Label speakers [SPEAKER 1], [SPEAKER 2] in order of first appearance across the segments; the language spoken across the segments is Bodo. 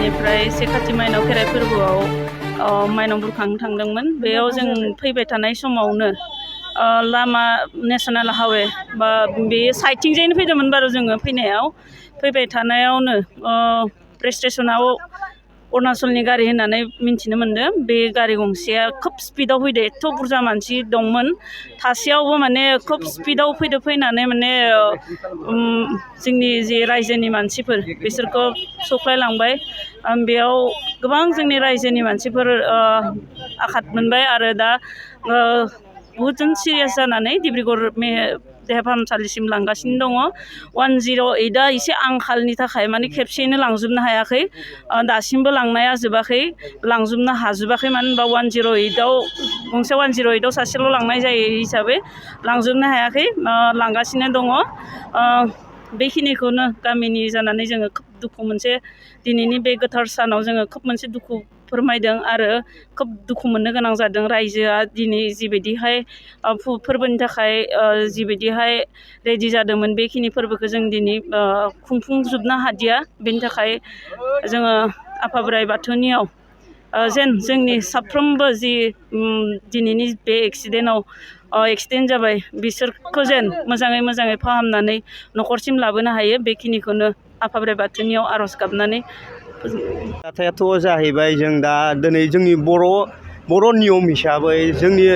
[SPEAKER 1] गामिनिफ्राय सेखाथि माइनाव खेराइ फोरबोआव माइनाव बुरखांनो थांदोंमोन। बेयाव जों फैबाय थानाय समावनो लामा नेशनेल हाइवे बा बे साइडथिंजायनो फैदोंमोन बारु जोङो फैबाय थानायावनो प्रेस्टेसनाव अरुणाचलनि गारि होननानै मिन्थिनो मोन्दों। बे गारि गंसेया खोब स्पिडाव फैदो, एथ' बुरजा मानसि दंमोन थासेयावबो माने खोब स्पिडाव फैनानै माने जोंनि जे रायजोनि मानसिफोर बिसोरखौ सौख्लायलांबाय। बेयाव गोबां जोंनि रायजोनि मानसिफोर आघात मोनबाय आरो दा बहुदजन सिरियास जानानै डिब्रुगड़ देहा फाहामसालिसिम लांगासिनो दङ। 108आ एसे आंखालनि थाखाय माने खेबसेयैनो लांजोबनो हायाखै, दासिमबो लांनाया जोबाखै, लांजोबनो हाजोबाखै। मानो होनबा 108आव गंसे 108आव सासेल' लांनाय जायो हिसाबै लांजोबनो हायाखै, लांगासिनो दङ। बेखिनिखौनो गामिनि जानानै जोङो खोब दुखु मोनसे दिनैनि बे गोथार सानाव जोङो खोब मोनसे दुखु फोरमायदों आरो खोब दुखु मोननो गोनां जादों। रायजोआ दिनै जिबायदिहाय फोरबोनि थाखाय जिबायदिहाय रेडि जादोंमोन बेखिनि फोरबोखौ जों दिनै खुंफुंजोबनो हादिया। बेनि थाखाय जोङो आफा बोराइ बाथौनियाव जेन जोंनि साफ्रोमबो जि दिनैनि बे एक्सिडेन्ट जाबाय बिसोरखौ जेन मोजाङै फाहामनानै न'खरसिम लाबोनो हायो, बेखिनिखौनो आफा बोराइ बाथौनियाव आर'ज गाबनानै
[SPEAKER 2] जाथायाथ' जाहैबाय जों दा दिनै जोंनि बर' नियम हिसाबै जोंनि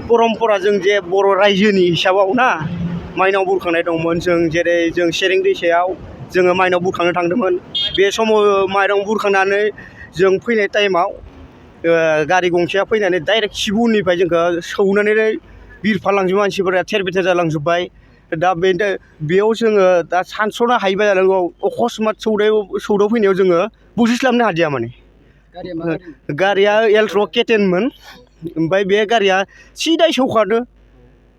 [SPEAKER 2] परमपरा जों जे बर' रायजोनि हिसाबाव ना माइनाव बुरखांनाय दंमोन। जों जेरै जों सेरें दैसायाव जोङो माइनाव बुरखांनो थांदोंमोन। बे समाव माइनाव बुरखांनानै जों फैनाय टाइमाव गारि गंसेया फैनानै डाइरेक्ट सिबुनिफ्राय जोंखौ सौनानै बिरफालांजोब मानसिफोरा थेर बेथेर जालांजोब्बाय। दा बेयाव जोङो दा सानस'नो हायैबाय जानांगौ। अकस्मात सौदाव फैनायाव जोङो बुजिस्लाबनो हादिया माने। गारिया एल्ट्र' केटेनमोन, ओमफ्राय बे गारिया सिदाय सौखादो,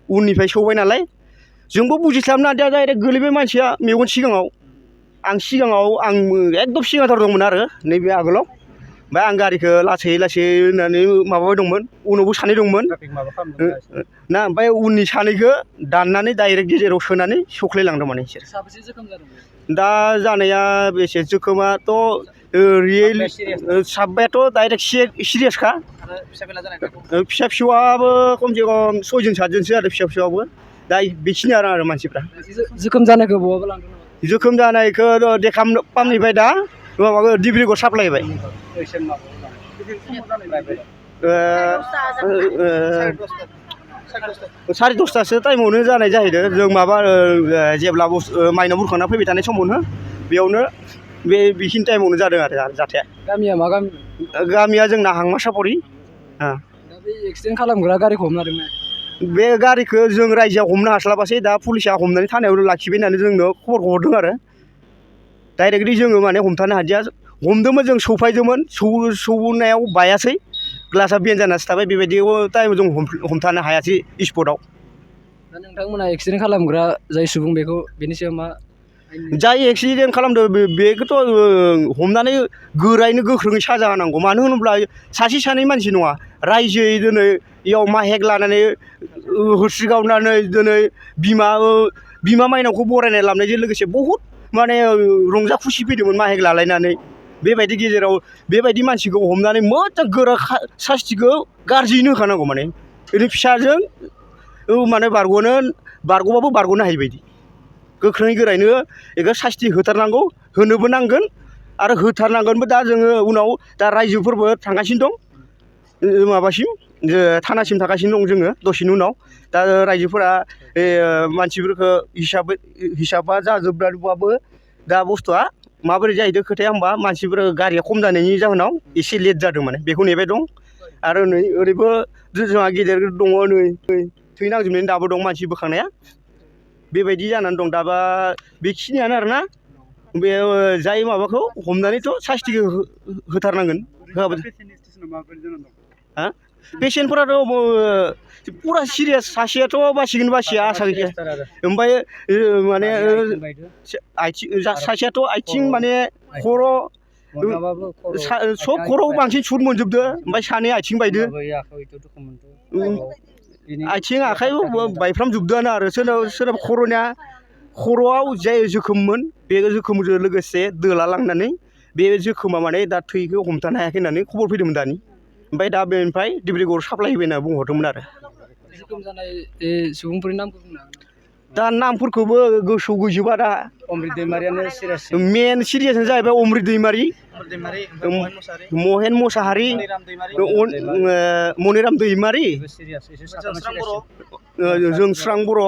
[SPEAKER 2] उननिफ्राय सौबाय नालाय जोंबो बुजिस्लाबनो हादिया, डाइरेक्ट गोलैबाय मानसिया मेगन सिगाङाव। आं एकदम सिगांथार दंमोन आरो नैबे आगोलाव। ओमफ्राय आं गारिखौ लासै होननानै माबाबाय दंमोन, उनावबो सानै दंमोन ना, ओमफ्राय उननि सानैखौ दाननानै डाइरेक्ट गेजेराव सोनानै सौख्लायलांदों माने बिसोर। दा जानाया बेसे जोखोमाथ' रियेल साब्बायाथ' डाइरेक्ट सिरियासखा। फिसा फिसौआबो खमसे खम 6 7 आरो फिसा फिसौआबो दा बेखिनि आरो मानसिफ्रा
[SPEAKER 3] जोखोम जानायखौ बहाबा लांदों नामा?
[SPEAKER 2] जोखोम जानायखौ देहा फाहामनिफ्राय दा माबा डिब्रुगड़ साप्लाय होबाय। 10:30 टाइमावनो जानाय जाहैदों। जों माबा जेब्ला माइनाव बुरखांना फैबाय थानाय समावनो बेयावनो बेखिनि टाइमावनो जादों आरो जाथाया।
[SPEAKER 3] गामिया मा गामि?
[SPEAKER 2] गामिया जोंना हांमा सापरि।
[SPEAKER 3] दा बे एक्सिडेन्ट खालामग्रा गारिखौ हमना दोंना?
[SPEAKER 2] बे गारिखौ जों रायजोआव हमनो हास्लाबासै, दा पुलिसा हमनानै थानायाव लाखिबाय होननानै जोंनो खबर हरदों आरो डाइरेक्टलि जोङो माने हमथानो हादिया। हमदोंमोन जों, सौफायदोंमोन, सौनायाव बायासै, ग्लासा बेन जानासो थाबाय। बेबायदि टाइमाव जों हमथानो हायासै स्पटआव।
[SPEAKER 3] दा नोंथांमोना एक्सिडेन्ट खालामग्रा जाय सुबुं बेनि सायाव मा?
[SPEAKER 2] जाय एक्सिडेन्ट खालामदों बेखौथ' हमनानै गोरायैनो गोख्रोङै साजा होनांगौ। मानो होनोब्ला सासे सानै मानसि नङा, रायजोयै दिनै इयाव माहेक लानानै होस्रि गावनानै दिनै बिमा माइनावखौ बरायनाय लाबोनायजों लोगोसे बहुद माने रंजा खुसि फैदोंमोन माहेक लालायनानै। बेबायदि गेजेराव बेबायदि मानसिखौ हमनानै मोजां गोरा सास्तिखौ गाज्रियैनो होखानांगौ। माने ओरै फिसाजों माने बारग'बाबो बारग'नो हायि बायदि गोख्रोङै गोरायैनो बेखौ सास्ति होथारनांगौ, होनोबो नांगोन आरो होथारनांगोनबो। दा जोङो उनाव दा रायजोफोरबो थांगासिनो दं माबासिम, थानासिम थांगासिनो दं जोङो दसेनि उनाव। दा रायजोफोरा मानसिफोरखौ हिसाबा जाजोबबाबो दा बुस्थुआ माबोरै जाहैदों खोथाया होमबा मानसिफोर गारिया खम जानायनि जाहोनाव एसे लेट जादों माने, बेखौ नेबाय दं। आरो नै ओरैबो जोंहा गेदेर दङ, नै थै नांजोबनानै दाबो दं मानसि बोखांनाया। बेबायदि जानानै दं दाबा। बेखिनियानो आरोना, बे जाय माबाखौ हमनानैथ' सास्तिखौ होथारनांगोन। पेसेन्टफोराथ' पुरा सिरियास, सासेयाथ' बासिया आसा गैया। ओमफ्राय माने सासेयाथ' आथिं माने खर' सब खर'आव बांसिन सुट मोनजोबदो, ओमफ्राय सानै आथिं बायदो, आथिं आखाइ बायफ्रामजोबदोआनो आरो सोरनाबा खर'आव जाय जोखोममोन बे जोखोमजों लोगोसे दोला लांनानै बे जोखोमा माने दा थैखौ हमथानो हायाखै होननानै खबर फैदोंमोन दानि ओमफ्राय दा बेनिफ्राय डिब्रुगड़ साप्लाय होबाय होनना बुंहरदोंमोन आरो
[SPEAKER 3] जोखोम जानाय सुबुंफोरनि नामखौ बुंनो हागोन
[SPEAKER 2] दा नामफोरखौबो गोसोआव गैजोबा दा
[SPEAKER 3] अमृत दैमारियानो सिरियास
[SPEAKER 2] मेन सिरियासआनो जाहैबाय अमृत दैमारि महेन मोसाहारि मनिराम दैमारि जोंस्रां बर'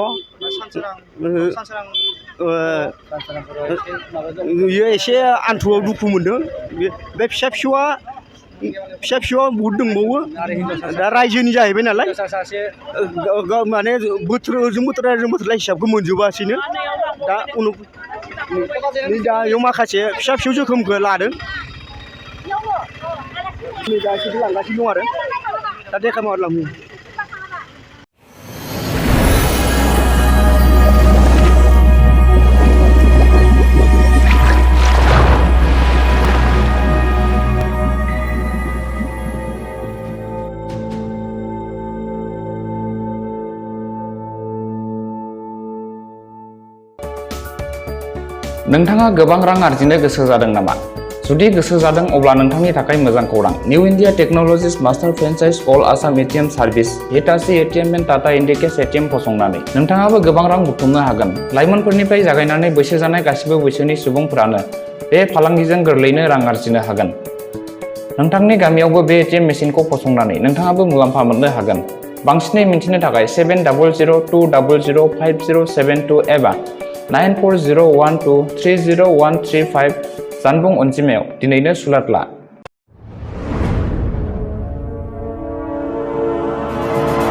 [SPEAKER 2] बियो एसे आन्थुआव दुखु मोनदों बे फिसा फिसौआ बहुद दंबावो दा रायजोनि जाहैबाय नालाय माने बोथोरजों बोथोर हिसाबखौ मोनजोबासैनो दा उनाव दा बेयाव माखासे फिसा फिसौ जोखोमखौ लादों नै दा एसे लांगासिनो दं आरो दा देखा मावलाङो
[SPEAKER 4] नोंथाङा गोबां रां आरजिनो गोसो जादों नामा? जुदि गोसो जादों अब्ला नोंथांनि थाखाय मोजां खौरां। New India technologies master franchise all Assam ATM service Hitachi ATM and Tata Indicash ATM फसंनानै नोंथाङाबो गोबां रां बुथुमनो हागोन। लाइमोनफोरनिफ्राय जागायनानै बैसो जानाय गासिबो बैसोनि सुबुंफोरानो बे फालांगिजों गोरलैनो रां आरजिनो हागोन। नोंथांनि गामियावबो बे एटिएम मेसिनखौ फसंनानै नोंथाङाबो मुलाम्फा मोननो हागोन। बांसिनै मिन्थिनो थाखाय 7002005072 एबा 9401230135 जानबुं अनजिमायाव दिनैनो सुलाद ला।